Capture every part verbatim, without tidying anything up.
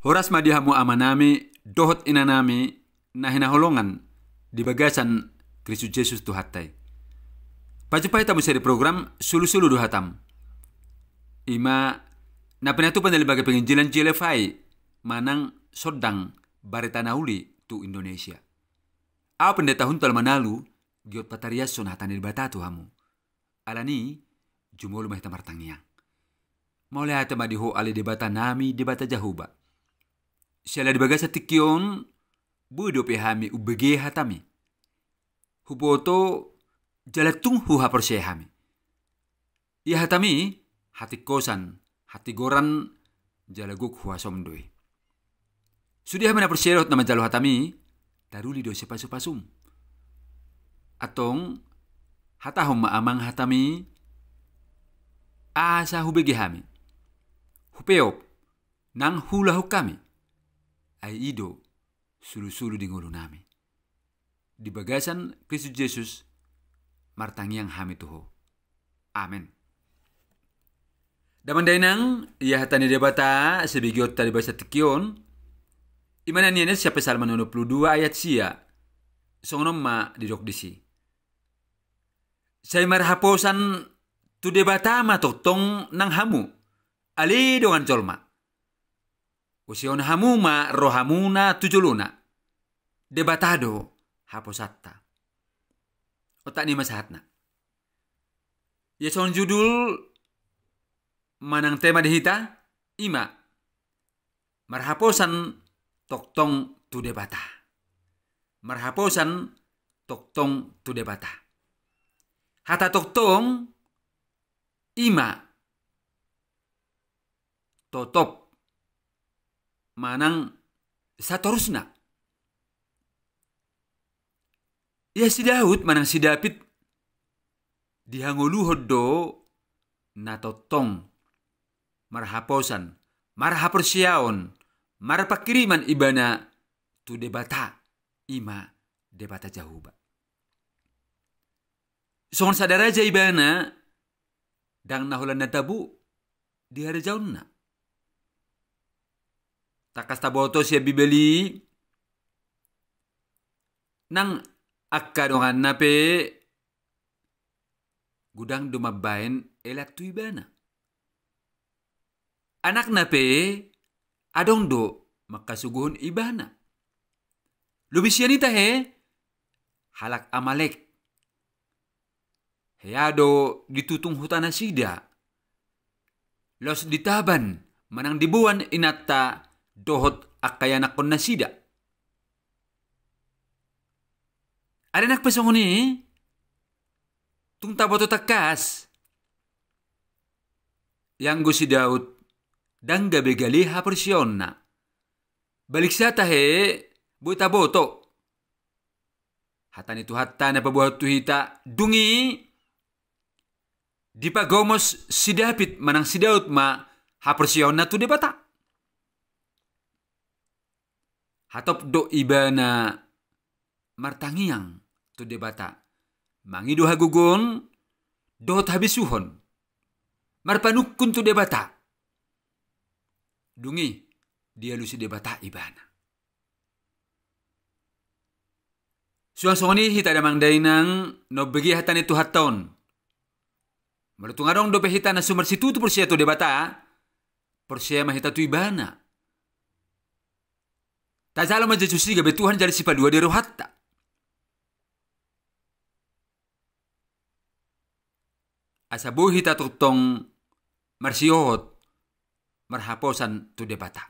Horas ma di hamu amanami dohot inanami na hinaholongan di bagasan Kristus Jesus Tuhanta i. Pajumpang hita muse di program Sulusulu do Hatam. I ma na pinatupa ni Lembaga Penginjilan J L F I manang Sondang Barita Na Uli tu Indonesia. Au Pendeta Huntal Manalu, giot patariashon hata ni Debata tu hamu. Alani, jumolo ma hita martangiang. Mauliate ma di Ho ale Debatanami, Debata Jahowa. Siala di bagasan tingki on, boi dope hami umbege hataMi. Huboto jala tung huhaporseai hami. Ia hataMi, hatingkosan, hatigoran, jala gok huasoM do i. Sude hami na porsea dohot na manjalo hataMi, taruli do sipasupasuM. Antong, hatahon ma Amang hataMi, asa hubege hami. Hupeop, nang huulahon hami. Ai i do, sulusulu di ngolunami. Di bagasan Kristus Jesus, martangiang hami tu Ho. Amen. Damang dainang, ia hata ni Debata, sibegeonta di bagasan tingki on, i ma na nian sian Psalmen onom pulu dua ayat sia, songon on ma didok disi. Sai marhaposan tu Debata ma tongtong nang hamu, ale dongan jolma. Usehon hamu ma rohamuna tu jolona. Debata do haposanta. Otak ni ma sahatna. Ia songon judul manang tema di hita, i ma marhaposan tongtong tu Debata. Marhaposan tongtong tu Debata. Hata tongtong i ma totop manang satorusna. Ia si Daud manang si David dihangoluhon do na tongtong marhaposan, marhaporseaon, marpangkiriman ibana tu Debata, i ma Debata Jahowa. Songon sada raja ibana, ndang na holan na tabo diharajaonna. Tangkas taboto sian Bibel i, nang angka donganna pe godang do mambahen elat tu ibana. Anakna pe adong do mangkasuguhon ibana. Lobi sian i tahe halak Amalek. Hea do ditutung huta nasida. Laos ditaban manang diboan inanta dohot angka ianakhon nasida. Alai nang pe songon i, tung taboto tangkas. Ianggo si Daud, ndang gabe gale haporseaonna. Baliksa tahe, boi taboto hata ni Tuhanta na paboahon tu hita, dung i dipagomos si David manang si Daud ma haporseaonna tu Debata. Hatop do ibana martangiang tu Debata, mangido hagogoon dohot habisuhon, marpanungkun tu Debata. Dung i dialusi Debata ibana. Suang songon i hita damang dainang na umbege hata ni Tuhanta on. Molo tung adong dope hita na so marsitutu porsea tu Debata, porsea ma hita tu ibana. Tajalo ma Jesus i gabe Tuhan jala sipalua di rohanta. Asa boi hita tongtong marsihohot, marhaposan tu Debata.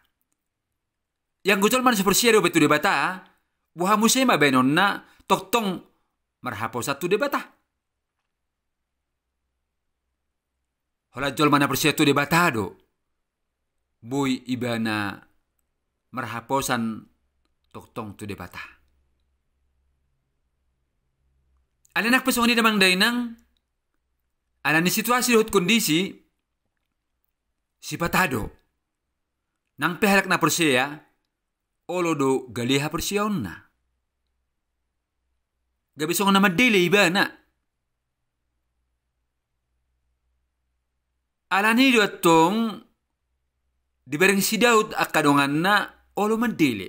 Ianggo jolma na so porsea dope tu Debata, boha muse ma baenonna tongtong marhaposan tu Debata. Holan jolma na porsea tu Debata do, boi ibana marhaposan tongtong tu Debata. Alai nang pe songon i damang dainang, ala ni situasi dohot kondisi, sipata do. Nang pe halak na porsea, olo do gale haporseaonna. Gabe songon na mandele ibana. Alani do antong dibereng si Daud angka donganna olo mandele.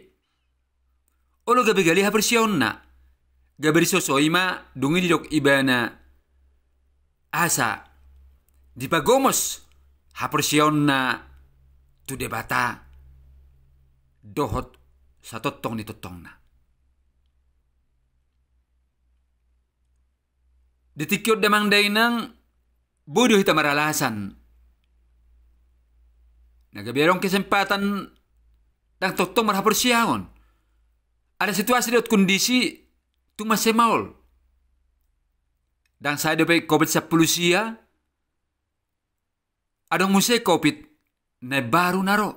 Olo gabe gale haporseaonna. Gabe disosoi ma dung i didok ibana asa dipagomos haporseaonna tu Debata dohot satongtong ni tongtongna. Di tingki on damang dainang, boi do hita maralasan na gabe adong kesempatan ndang tongtong marhaporseaon. Ala situasi dohot kondisi tung mansai maol. Ndang sae dope Covid sampulu sia, adong muse Covid na imbaru na ro.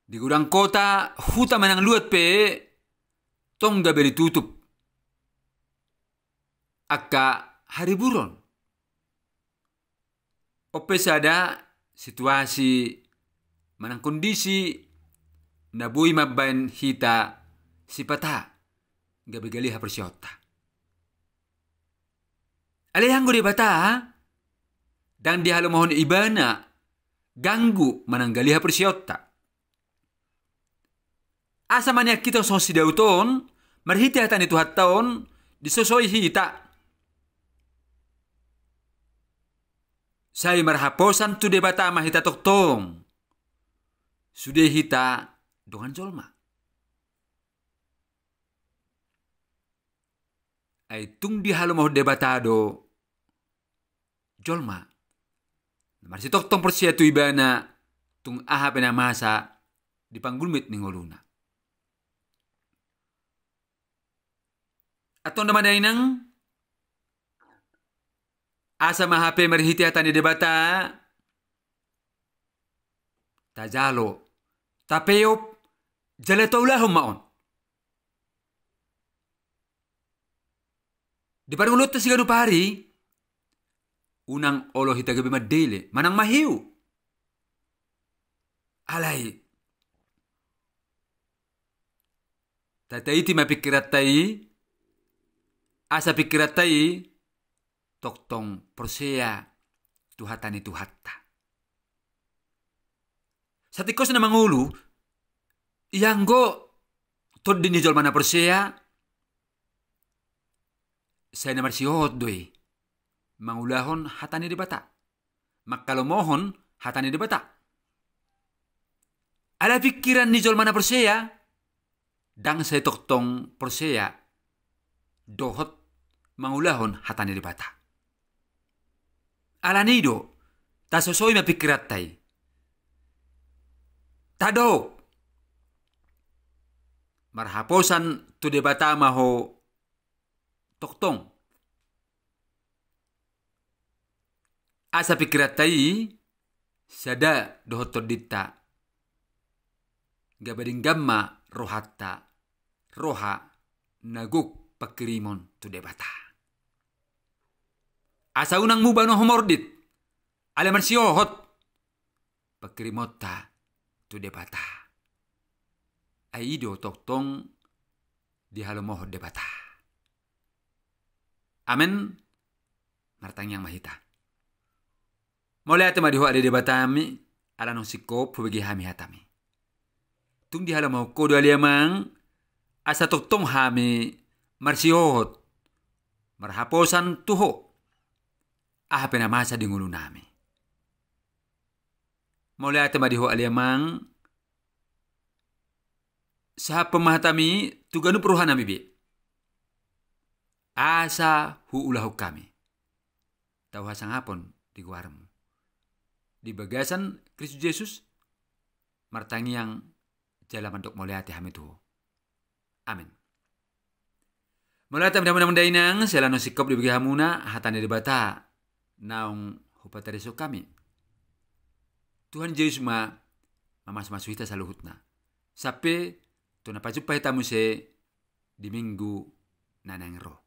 Di godang kota, huta manang luat pe tong gabe ditutup angka hariburon. On pe sada situasi manang kondisi na boi mambaen hita sipata gabe gale haporseaonta. Alai anggo Debata, ndang dihalomohon ibana ganggu manang gale haporseaonta. Asa maniak hita songon si Daud on, marhite hata ni Tuhanta on, disosoi hita. Sai marhaposan tu Debata ma hita tongtong. Sude hita dongan jolma. Ai tung dihalomohon Debata do jolma na marsitongtong porsea tu ibana tung aha pe na masa di panggulmit ni ngoluna. Antong damang dainang, asa ma hape marhite hata ni Debata tajalo, tapeop, jala taulahon ma on. Di parngoluonta siganup ari, unang olo hita gabe mandele manang mahiu. Alai tataiti ma pingkiranta i, asa pingkiranta i tongtong porsea tu hata ni Tuhanta. Satingkos na mangolu, ianggo tondi ni jolma na porsea, sai na marsihohot do i mangulahon hata ni Debata, manghalomohon hata ni Debata. Alai pingkiran ni jolma na porsea, ndang sai tongtong porsea dohot mangulahon hata ni Debata. Alani do, tasosoi ma pingkiranta i. Tadok, marhaposan tu Debata ma ho tongtong. Asa pingkiranta i sada dohot tondinta, gabe denggan ma rohanta, roha na gok pangkirimon tu Debata. Asa unang muba na humordit, alai marsihohot pangkirimonta tu Debata. Ai i do tongtong dihalomohon Debata. Amen. Martangiang ma hita. Mauliate ma di Ho ale Debatami, ala naung singkop hubege hami hatami. Tung dihalomohon Ho do ale Amang, asa tongtong hami marsihohot, marhaposan tu Ho, aha pe na masa di ngolunami. Mauliate ma di Ho ale Amang, sahaphon ma hatami tu ganup rohanami be, asa huulahon hami tau hasangapon di goarmu. Di bagasan Kristus Jesus, martangiang jala mandok mauliate hami tu Ho. Amen. Mauliate ma di hamuna amang dainang, siala naung singkop dibege hamuna hata ni Debata naung hupatarishon hami. Tuhan Jesus ma mamasumasu hita saluhutna. Sampe tu na pajumpa hita muse di minggu na naeng ro.